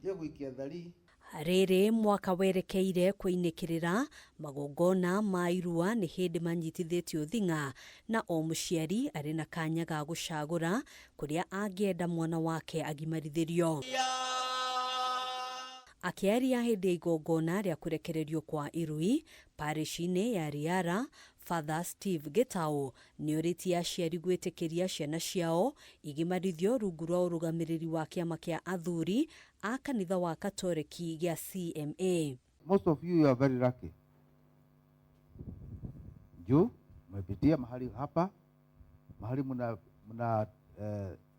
Hiyo gũikia thari. Rĩrĩ mwaka werekeire kũinĩkĩrĩra, magongona ma irua nĩ hĩndĩ manyitithĩtio thing'a na o mũciari arĩ na kanya ga gũcagũra kũrĩa angĩenda mwana wake agimarithĩrio. Akĩaria hĩndĩ ya igongona rĩa kũrekererio kwa irui parish-inĩ ya Riara, Father Steve Gĩtaũ nĩorĩtie aciari gwĩtĩkĩria ciana ciao igimarithio rungu rwa ũrũgamĩrĩri wa kĩama kĩa athuri a kanitha wa Katoreki gĩa CMA. Most of you, you are very lucky. Juu mmepitia mahali hapa, mahali muna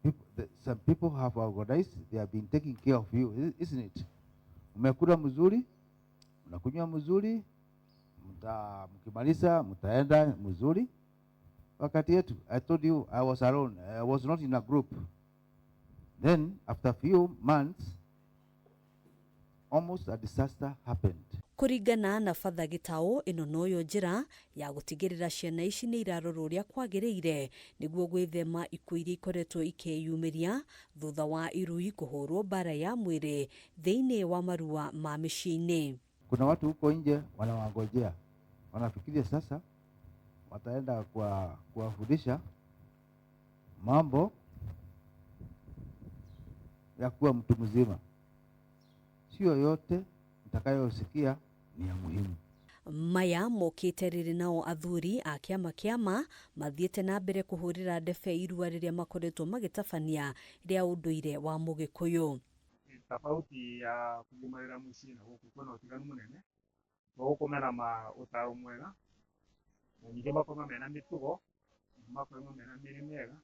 people, some people have organized, they have been taking care of you, isn't it? Mmekula mzuri, mnakunywa mzuri, mkimaliza mtaenda mzuri. Wakati yetu, I told you I was alone, I was not in a group. Then after few months, almost a disaster happened. Kũringana na Father Gĩtaũ, ĩno noyo njĩra ya gũtigĩrĩra ciana ici nĩ irarorwo ũrĩa kwagĩrĩire nĩguo gwĩthema ikuũ iria ikoretwo ikĩyumĩria thutha wa irui kũhũrwo mbara ya mwĩrĩ thĩinĩ wa marua ma mĩciĩ-inĩ. Kuna watu huko nje wanawangojea, wanafikiria sasa wataenda kuwafundisha mambo ya kuwa mtu mzima. Sio yote mtakayosikia ni ya muhimu. Maya mokĩte rĩrĩ nao athuri a kĩama kĩama mathiĩte na mbere kũhũrĩra ndebe irua rĩrĩa makoretwo magĩtabania rĩa ũndũire wa Mũgĩkũyũ. Tofauti ya kugimarĩra mũciĩ na gũkũ kwĩna ũtiganu mũnene. Gũkũ mena ma ũtaro mwega na ningĩ makorwo mena mĩtugo, makorwo mena mĩrĩ mĩega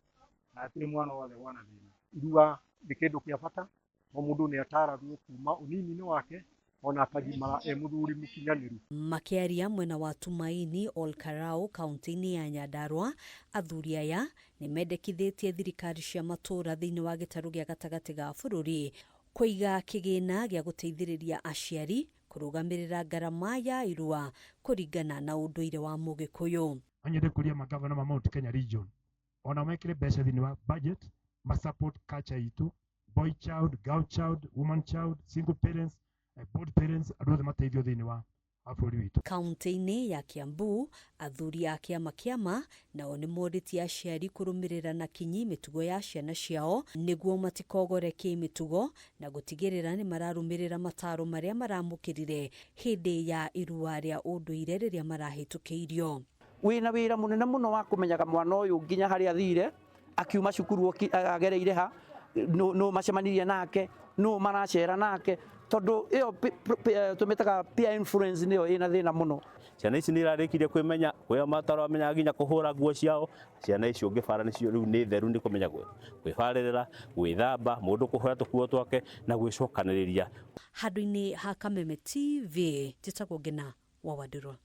na hatirĩ mwana wothe wona thĩna. Irua nĩ kĩndũ kĩa bata, o mũndũ nĩ ataragwo kuma ũnini-inĩ wake ona akagimara e mũthuri mũkinyanĩru. Makĩaria mwena wa Tumaini Olkarau kaunti-inĩ ya Nyandarua, athuri aya nĩ mendekithĩtie thirikari cia matũũra thĩinĩ wa gĩtarũ gĩa gatagatĩ ga bũrũri kũiga kĩgĩna gĩa gũteithĩrĩria aciari kũrũgamĩrĩra ngarama ya irua kũringana na ũndũire wa Mũgĩkũyũ. No nyende kũria magavana ma Mount Kenya region ona mekĩre mbeca thĩinĩ wa budget ma support culture itũ, boy child, girl child, woman child, single parents, board parents, andũ othe mateithio thĩinĩ wa bũrũri witũ. Kaunti-inĩ ya Kiambu, athuri a kĩama kĩama nao nĩ morĩtie aciari kũrũmĩrĩra na kinyi mĩtugo ya ciana ciao nĩguo matikogore kĩmĩtugo na gũtigĩrĩra nĩ mararũmĩrĩra mataro marĩa maramũkĩrire hĩndĩ ya irua rĩa ũndũire rĩrĩa marahĩtũkĩirio. Wĩna wĩra mũnene mũno wa kũmenyaga mwana ũyũ nginya harĩa athire, akiuma cukuru agereire ha, nũ macemanirie nake, nũ maracera nake, tondũ ĩyo tũmĩtaga peer influence nĩyo ĩna thĩna mũno. Ciana ici nĩ irarĩkirie kwĩmenya, kwĩo mataramenya nginya kũhũra nguo ciao. Ciana icio ũngĩbara nĩcio rĩu nĩ theru, nĩ kũmenya kwĩbarĩrĩra, gwĩthamba, mũndũ kũhũra tũkuo twake na gwĩcokanĩrĩria. Handũ-inĩ ha Kameme TV, njĩtagwo Ngina wa Wandirwa.